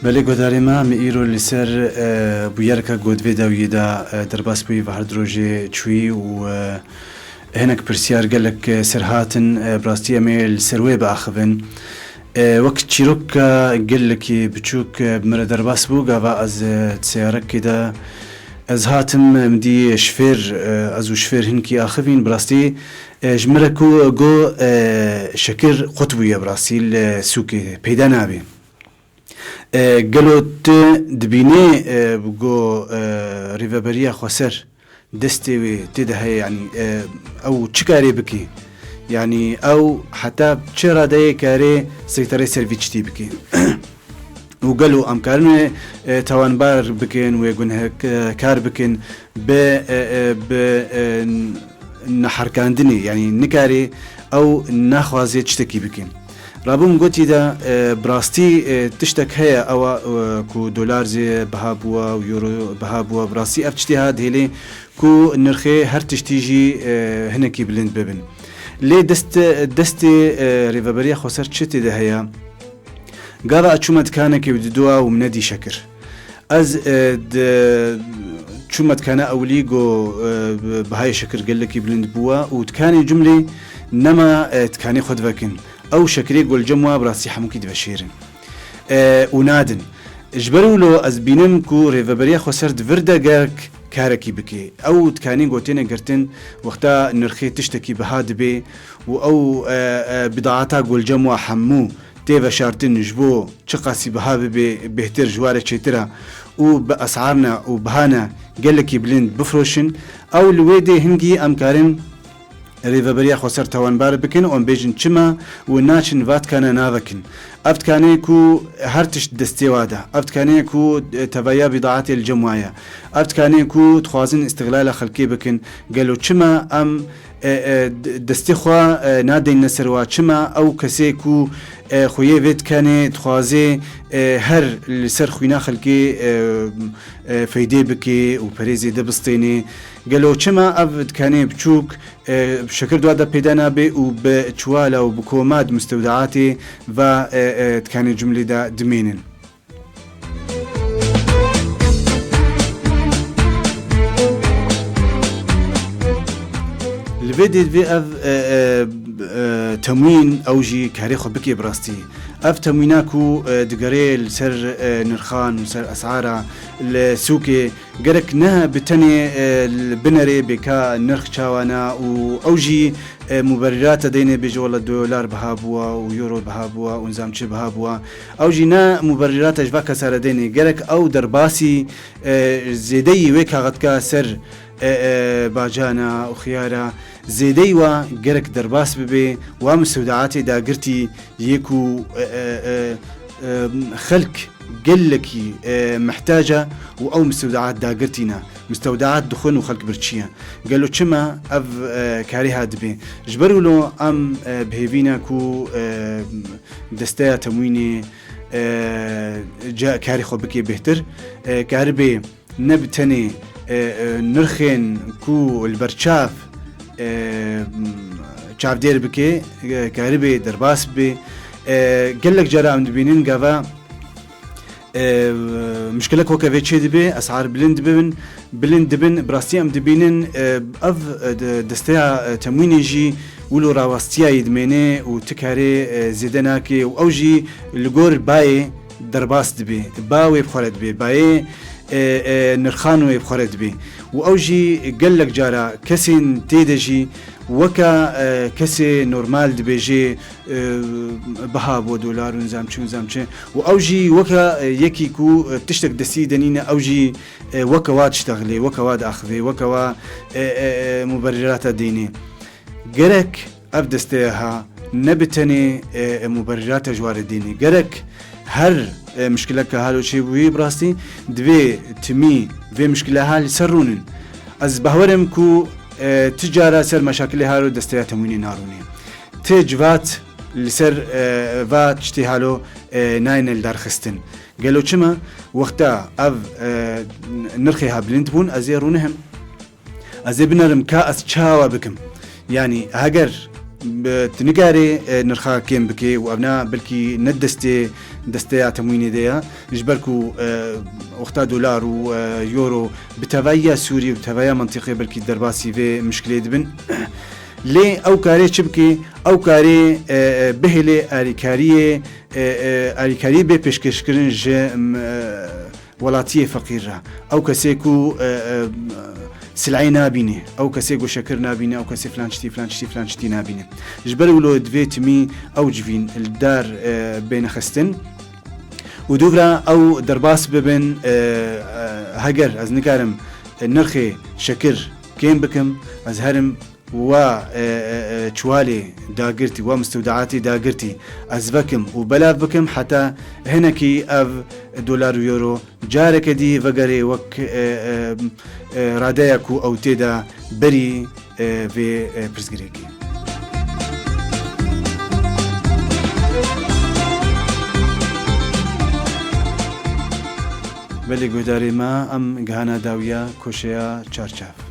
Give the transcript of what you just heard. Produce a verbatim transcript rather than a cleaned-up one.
Belê guhdarê me, em îro li ser, e, bûyereka ku di vê dawiyê de, e, derbas bûyî ve her du rojê çûyî û, e, hinek pirsyar gelek, e, ser hatin, e, bi rastî em ê li ser wê biaxivin. E, wek çîroka gelekî biçûk, e, bi min re derbas bû, gava ez, e, di seyarekê de ez hatim, e, min dî şifêr, e, ez û şifêr hinkî axivîn, bi rastî, e, ji min re ku got, e, şekir qut bûye, bi rastî li sûkê peyda nabê. E, gelo tu dibînî, e, ku, e, Rêveberiya Xweser destê wê tê de heye, yanî, e, ew çi karê bike? Yanî ew heta çi radeyê karê seyterê ser vî tiştî bike? Û gelo em karin wê, e, tawanbar bikin, wê gunehkar bikin, bi, e, e, bi, e, neherkandinê, yanî nikarê ew naxwaze tiştekî bikin. Rabû min gotî de, e, bi rastî, e, tiştek heye, ewa, e, ku dolar zê biha bûwa û euro biha bûwa, bi rastî ev tiştê ha dihêlê ku nirxê her tiştî jî, e, hinekî bilind bibin. Lê dest, destê, e, Rêveberiya Xweser çi tê de heye? Gava ez çûme dikanekê û didoa û min nedî şekir. Ez, e, di, çûme dikana ewilî ku, e, bihayê şekir gelekî bilind bûwa û dikanê cumlê nema, e, dikanê xwe divekin. Ew şekirê ku li cem wa bi rastî hemûkî diveşêrin. E, û nadin. Ji ber wilo ez bînim ku Rêveberiya Xweser di vir de gerek karekî bike. Ew dikanê ku têne girtin, wexta nirxê tiştekî biha dibe û ew, e, e, bidaata ku li cem wa hemû tê veşartin ji bo çiqasî biha bibe bêhtir ji wa re çêtir e û bi esarna û bihana gelekî bilind bifroşin, ew li wê dê hingî em karin Rêveberiya Xweser tawanbar bikin û em bêjin çima û naçin va dikana navekin. Ev dikanê ku her tişt destê wa de, ev dikanê ku, e, tevahiya bîdaetê li cem wa ye, ev dikanê ku dixwazin îstixlala xelkê bikin, gelo çima em, e, e, d-, destê xwe, e, nadeyne ser wa? Çima ew kesê ku, e, xweyê vê dikanê dixwaze, e, her li ser xwîna xelkê, e, e, feydê bike û perê zêde bistêne? Gelo çima ev dikanê biçûk, e, şekir di wa de peyda nabe û bi çiwala û bi koma di mistewdaatê va, e, e, dikanê cumlê de dimênin? Li vê dê divê ev, e, e, e, temwîn ew jî karê xwe bike bi rastî. Ev temwîna ku, e, digere li ser, e, nirxan û ser esara li sûkê, gerek ne bi tenê, e, li binerê bê ka nirx çawa ne û ew jî, e, muberîrata deyne, bêje wela dolar biha bûwa û euro biha bûwa û nizam çi biha bûwa. Ew jî ne muberîrata ji va kesa re deyne. Gerek ew derbasî, e, zêdeyî wê kaxetka ser, e, e, bacana û xiyara, zêdeyî wa gerek derbas bibe, wa mistewdaatê dagirtî yê ku, e, e, e, e, xelk gelekî, e, mihtac e û ew mistewdaat dagirtî ne. Mistewdaat dixwin û xelk birçî ye. Gelo çima ev, e, karê ha dibe? Ji ber wilo em, e, bi hêvî ne ku, e, desteya temwînê, e, ca-, karê xwe bike bêhtir, e, karibe ne bi tenê, e, e, nirxên ku li ber çav, e, çavdêr bike, e, karibe derbas bibe. E, gelek cara em dibînin gava, e, muşkilek weke vê çê dibe, esar bilind dibin, bilind dibin. Bi rastî em dibînin, e, ev, e, de-, desteya, e, temwînê jî wilo rawestiyayî dimêne û ti karê, e, zêde nake û ew jî li gor bayê derbas dibe, ba wê bi xwe re dibe, bayê, e, e, nirxan wê bi xwe re dibe. Û ew jî gelek cara kesên tê de jî weke, e, kesê normal dibêje, e, biha bo dolar û nizam çi û nizam çi. Û ew jî weke, e, yekî ku, e, tiştek destî de nîne, ew jî, e, weke wa diştexilê, weke wa diaxivê, weke wa, e, e, e, muberîrata dênê. Gerek ev desteya ha ne bi tenê, e, e, muberîrata ji wa re dênê. Gerek her, e, muşkileke halo çêbûyî bi rastî divê timî vê muşkile ha li ser rûnin. Ez behwerim ku, e, ti cara ser meşakilê halo desteya temwînê narûnê. Ti civat li ser, e, va tiştê halo, e, nayne li dar xistin. Gelo çima? Wexta ev, e, nirxê ha bilind bûn, ez ê rûnihim. Ez ê binerim ka ez çawa bikim. Yanî heger, e, tu nikarî, e, nirxa kêm bikê û evna belkî ne destê desteya temwînê de ye. Ji ber ku, e, wexta dolar û, e, euro bi tevayiya Sûriyê, bi tevayiya mentiqê belkî derbasî vê mişkilê dibin. Lê ew karê çi bike? Ew karê, e, e, bihêle alîkariyê, e, e, alîkariyê bê pêşkêşkirin ji, m, e, welatiyê feqîr re. Ew kesê ku, e, e, sileyê nabîne, ew kesê ku şekir nabîne, ew kesê filan çitî, filan çitî, filan çitî nabîne. Ji ber wilo divê timî ew civîn li dar, e, bêne xistin. Û dûvra ew derbas bibin, e, e, heger ez nikarim, e, nirxê şekir kêm bikim, ez herim wa, e, e, e, çiwalê dagirtî, wa mistewdeatê dagirtî ez vekim û belav bikim, heta hinekî ev dolar û euro careke dî vegerê wek, e, e, e, radeya ku ew tê de berî, e, vê, e, pirsgirêkê. Belê guhdarê me, em gihana dawiya koşeya çarçav.